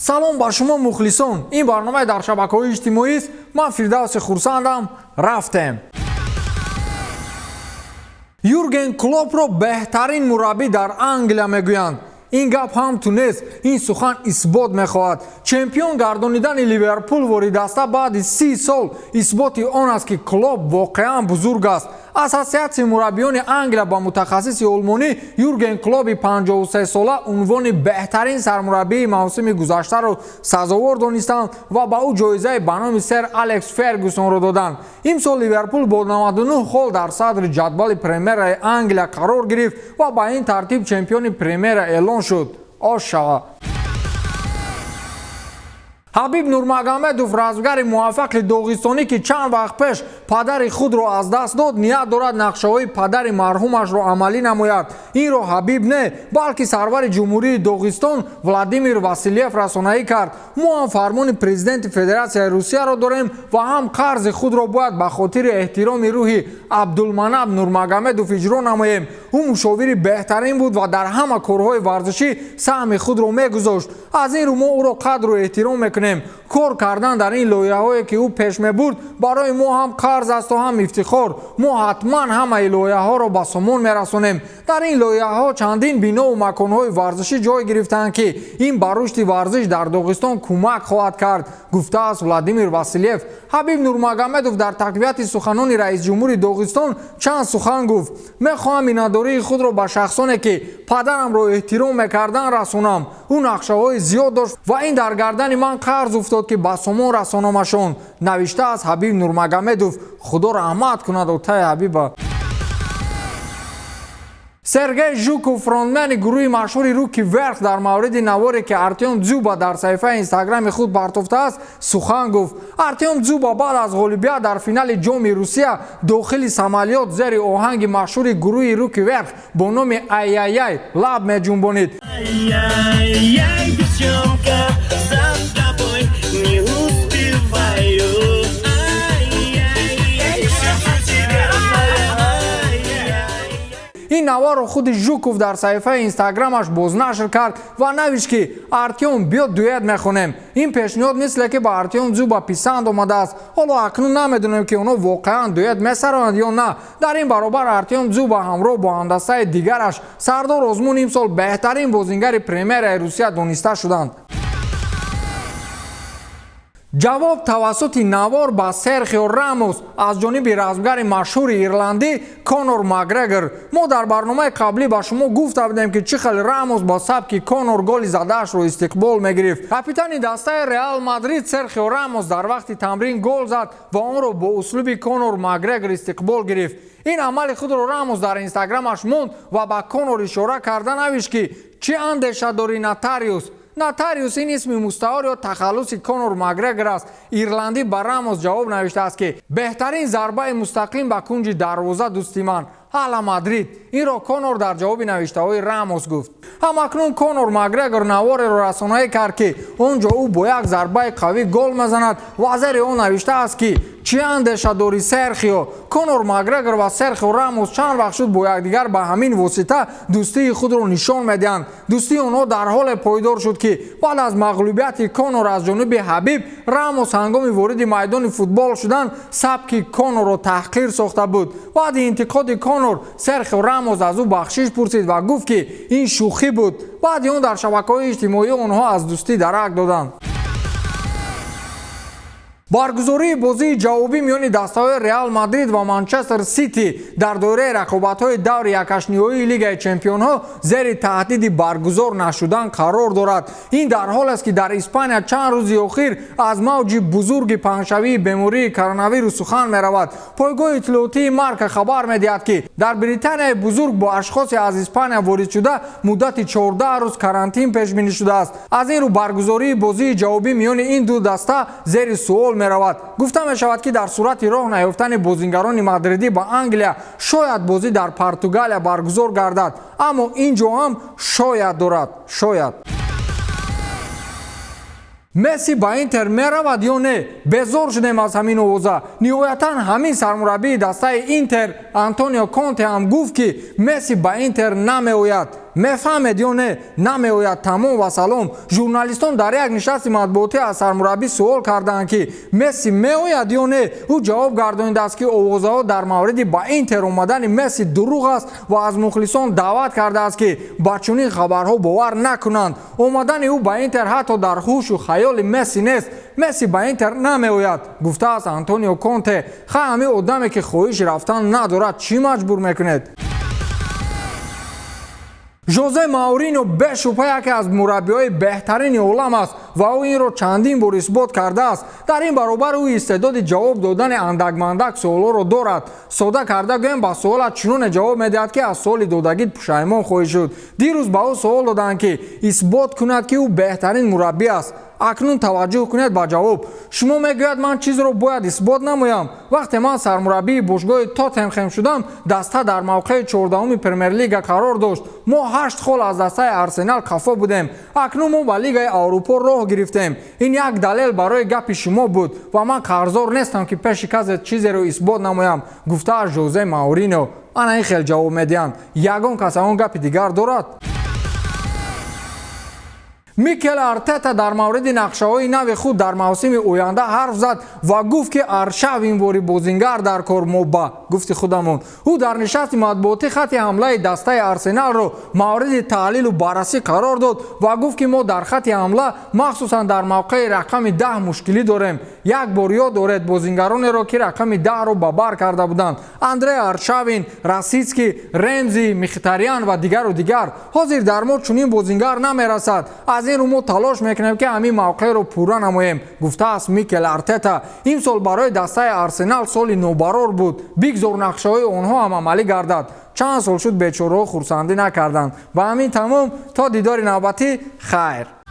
Салом ба шумо, мухлисон! Ин барномаи дар шабакаҳои иҷтимоист. Ман Фирдавси Хурсандам. Рафтем. Юрген Клопро беҳтарин мураббӣ дар Англия мегӯянд. Ин гап ҳам ту нест, ин сухан исбот мехоҳад. Чемпион гардонидани Ливерпул воридаста баъди 30 сол исботи он аст, ки Клоп воқеан бузург аст. Ассотсиатсияи мураббиёни Англия ба мутахассиси олмонӣ Юрген Клопи 53-сола унвони беҳтарин сармураббии мавсими гузаштаро сазовор донистанд ва ба ӯ ҷоизаи ба номи сер Алекс Фергюсонро доданд. Имсол Ливерпул бо 99 хол дар садри ҷадвали Премераи Англия қарор гирифт ва ба ин тартиб чемпиони Премера эълон шуд. Ош шава. Ҳабиб Нурмагомедов, размгари муваффақи доғистонӣ, ки чанд вақт пеш падари худро аз даст дод, ният дорад нақшаҳои падари марҳумашро амалӣ намояд. Инро Ҳабиб не, балки сарвари Ҷумҳурии Доғистон Владимир Василев расонаӣ кард. Мо ҳам фармони президенти Федератсияи Русияро дорем ва ҳам қарзи худро бояд ба хотири эҳтироми рӯҳи Абдулманаб Нурмагомедов иҷро намоем. Ӯ мушовири беҳтарин буд ва дар ҳама корҳои варзишӣ саҳми худро мегузошт. Аз ин рӯ мо ӯро қадру эҳтиром мекунем. Кор кардан дар ин лоиҳаҳое, ки ӯ пеш мебурд, барои мо ҳам қарз асту ҳам ифтихор. Мо ҳатман ҳамаи лоиҳаҳоро ба сомон мерасонем. Дар ин лоиҳаҳо чандин бинову маконҳои варзишӣ ҷой гирифтаанд, ки ин ба рушди варзиш дар Доғистон кӯмак хоҳад кард, гуфтааст Владимир Василев. Ҳабиб Нурмагомедов дар тақвияти суханони раисҷумҳури Доғистон чанд сухан гуфт. Мехоҳам миннатдории худро ба шахсоне, ки падарамро эҳтиром мекарданд, расонам. Ӯ нақшаҳои зиёд дошт ва ин дар гардани ман қарз уфтод, ки ба сомон расономашон, навиштааст Ҳабиб Нурмагомедов. Худо раҳмат кунад отаи Ҳабиба. Сергей Жуков, фронтмени гурӯҳи машҳури «Руки вверх», дар мавриди наворе, ки Артем Дзюба дар саҳифаи Инстаграми худ партофтааст, сухан гуфт. Артем Дзюба баъд аз ғолибият дар финали Ҷоми Русия дохили самолёт зери оҳанги машҳури гурӯҳи «Руки вверх» бо номи «Ай-яй-яй» лаб меҷунбонид. Ай-яй-яй, девчонка, за тобой не успеваю. Ай-яй-яй, люблю тебя, родная. Ай-яй. Ин наворро худи Жуков дар саҳифаи Инстаграмаш бознашр кард ва навишт, ки «Артём, биё, дуэт мехонем». Ин пешниҳод мисле ки ба Артём Дзюба писанд омадааст. Ҳоло акнун намедонем, ки онҳо воқеан дуэт месароянд ё на. Дар ин баробар Артём Дзюба ҳамроҳ бо ҳамдастаи дигараш Сардор Озмун имсол беҳтарин бозингари Премераи Русия дониста шуданд. Ҷавоб тавассути навор ба Серхио Рамос аз ҷониби размгари машҳури ирландӣ Конор Макгрегор. Мо дар барномаи қаблӣ ба шумо гуфта будем, ки чӣ хел Рамос бо сабки Конор голи задаашро истиқбол мегирифт. Капитани дастаи Реал Мадрид Серхио Рамос дар вақти тамрин гол зад ва онро бо услуби Конор Макгрегор истиқбол гирифт. Ин амали худро Рамос дар Инстаграмаш монд ва ба Конор ишора карда навишт, ки чӣ андеша дорӣ, нотариус? Нотариус ин исми мустаор ё тахаллуси Конор Макгрегор аст. Ирландӣ ба Рамос ҷавоб навиштааст, ки беҳтарин зарбаи мустақим ба кунҷи дарвоза, дӯсти ман, ҳала Мадрид! Инро Конор дар ҷавоби навиштаҳои Рамос гуфт. Ҳамакнун Конор Макгрегор навореро расонаӣ кард, ки он ҷо ӯ бо як зарбаи қавӣ гол мезанад ва зери он навиштааст, ки чӣ андеша дорӣ, Серхио? Конор Макгрегор ва Серхио Рамос чанд вақт шуд бо якдигар ба ҳамин восита дӯстии худро нишон медиҳанд. Дӯстии онҳо дар ҳоле пойдор шуд, ки баъд аз мағлубияти Конор аз ҷониби Ҳабиб, Рамос ҳангоми вориди майдони футбол шудан сабки Конорро таҳқир сохта буд. Баъди интиқоди Конор Серхио Рамос аз ӯ бахшиш пурсид ва гуфт, ки ин шӯхӣ буд. Баъди он дар шабакаҳои иҷтимоӣ онҳо аз дӯстӣ дарак доданд. Баргузории бозии ҷавобӣ миёни дастаҳои Реал Мадрид ва Манчестер Сити дар доираи рақобатҳои даври якҳаштниҳоии Лигаи чемпионҳо зери таҳдиди баргузор нашудан қарор дорад. Ин дар ҳолест, ки дар Испания чанд рӯзи охир аз мавҷи бузурги паҳншавии бемории коронавирус сухан меравад. Пойгоҳи иттилоотии Марка хабар медиҳад, ки дар Британияи Бузург бо ашхосе аз Испания ворид шуда муддати 14 рӯз карантин пешбинӣ шудааст. Аз ин рӯ баргузории бозии ҷавобӣ миёни ин ду даста зери суол меравад. Гуфта мешавад, ки дар сурати роҳ наёфтани бозингарони мадридӣ ба Англия, шояд бозӣ дар Португалия баргузор гардад. Аммо ин ҷо ҳам шояд дорад, шояд. Месси ба Интер меравад ё не? Безор шудем аз ҳамин овоза. Ниҳоятан ҳамин сармураббии дастаи Интер Антонио Конте ҳам гуфт, ки Месси ба Интер намеояд. Мефаҳмед ё не? Намеояд, тамом ва салом. Журналистон дар як нишасти матбуотӣ аз сармураббӣ суол карданд, ки Месси меояд ё не. Ӯ ҷавоб гардонидааст, ки овозаҳо дар мавриди ба Интер омадани Месси дурӯғ аст ва аз мухлисон даъват кардааст, ки ба чунин хабарҳо бовар накунанд. Омадани ӯ ба Интер ҳатто дар ҳушу хаёли Месси нест. Месси ба Интер намеояд, гуфтааст Антонио Конте. Ха, ҳамин одаме, ки хоҳиши рафтан надорад, чӣ маҷбур мекунед? Жозе Маурино бешубҳа яке аз мураббиҳои беҳтарини олам аст ва ӯ инро чандин бор исбот кардааст. Дар ин баробар ӯ истеъдоди ҷавоб додани андак-мандак суолҳоро дорад. Сода карда гӯем, ба суолат чуноне ҷавоб медиҳад, ки аз суоли додагит пушаймон хоҳӣ шуд. Дирӯз ба ӯ суол доданд, ки исбот кунад, ки ӯ беҳтарин мураббӣ аст. Акнун таваҷҷӯҳ кунед ба ҷавоб. Шумо мегӯяд, ман чизро бояд исбот намоям. Вақте ман сармураббии бошгоҳи Тоттенхем шудам, даста дар мавқеи 14-уми Премер-лига қарор дошт. Мо 8 хол аз дастаи Арсенал қафо будем. Акнун мо ба Лигаи Аврупо роҳ гирифтем. Ин як далел барои гапи шумо буд ва ман қарздор нестам, ки пеши касе чизеро исбот намоям, гуфтааст Жозе Маурино. Ана ин хел ҷавоб медиҳанд. Ягон кас ягон гапи дигар дорад? Микел Артета дар мавриди нақшаҳои нави худ дар мавсими оянда ҳарф зад ва гуфт, ки Аршавинвори бозингар дар кор мо, ба гуфти худамон. Ӯ дар нишасти матбуотӣ хатти ҳамлаи дастаи Арсеналро мавриди таҳлилу баррасӣ қарор дод ва гуфт, ки мо дар хатти ҳамла, махсусан дар мавқеи рақами 10, мушкилӣ дорем. Як бор ёд доред бозингаронеро, ки рақами 10-ро ба бар карда буданд: Андрей Аршавин, Роситский, Ремзи, Мхитарян ва дигару дигар. Ҳозир дар мо чунин бозингар намерасад. Аз ин рӯ мо талош мекунем, ки ҳамин мавқеъро пурра намоем, гуфтааст Микел Артета. Имсол барои дастаи Арсенал соли нобарор буд. Бигзор нақшаҳои онҳо ҳам амалӣ гардад. Чанд сол шуд, бечораҳо хурсандӣ накарданд. Ба ҳамин тамом, то дидори навбатӣ, хайр.